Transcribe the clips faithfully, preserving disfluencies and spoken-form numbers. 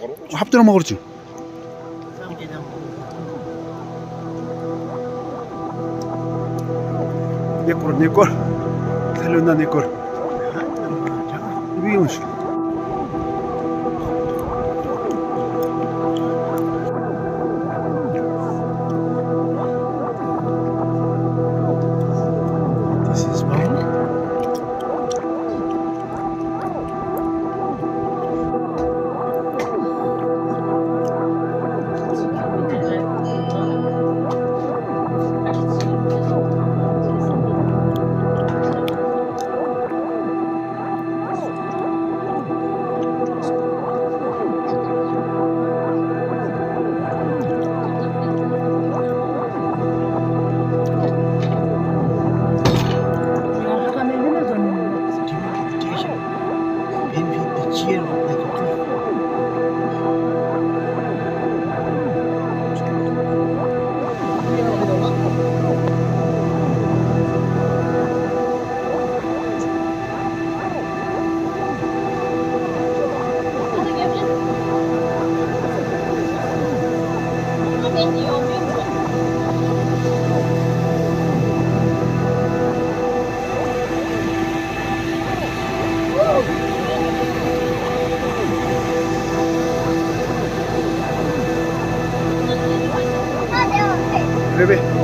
ཧབ་ཏུ་ར་མ་གོར་ཅིང་། ནེ་ཀོར་ནེ་ཀོར། ཐལ་ལུ་ན་ནེ་ཀོར། བི་ཡོང་ཤིག། This is one. རེད་པས།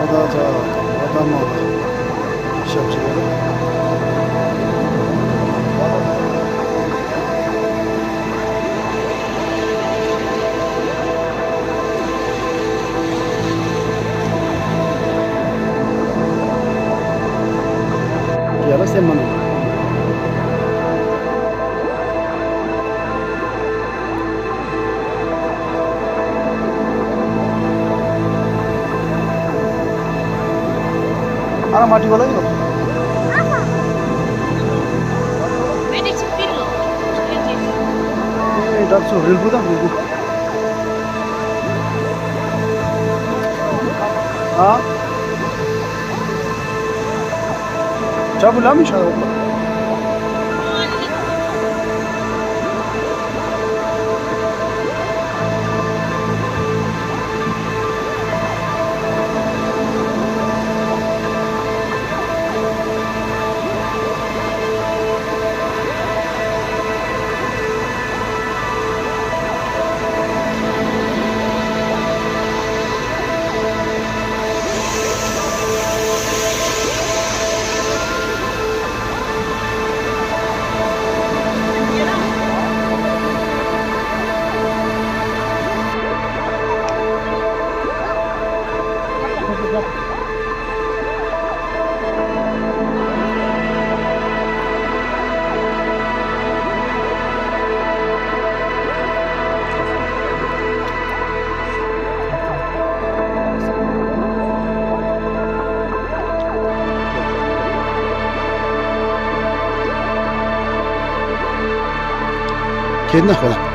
ཨ་ད་ད་ཨ་ད་མ་ལ་ཞབས་ཕྱི་རེད། ཡ་ལ་སེམས་མ་ནོར། ཨ་ར་མ་ཏི་བ་ལ་ཡོད། ཨེ་ད་ཚོ་རིལ་བུ་དང་རིལ་བུ། ཨ། ཇ་བུ་ལ་མི་ཤ་རོགས། ཁྱེད་ན་ཧོ།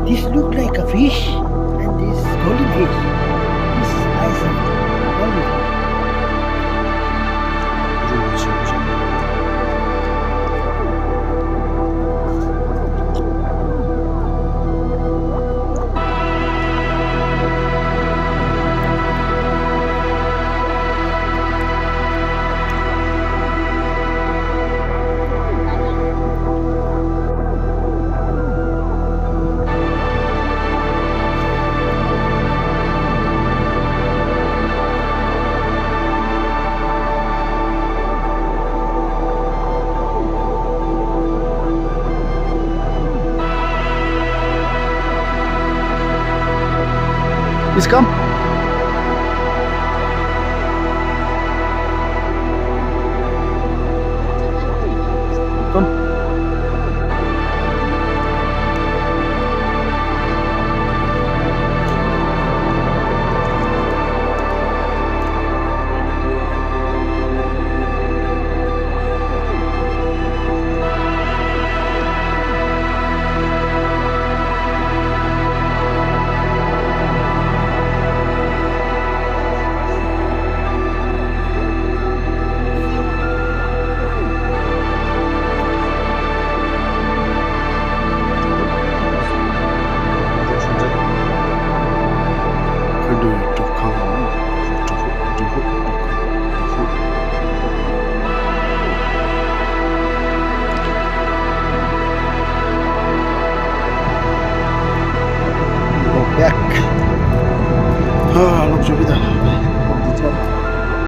This look like a fish and this golden fish. This is eyes of golden fish. Please come.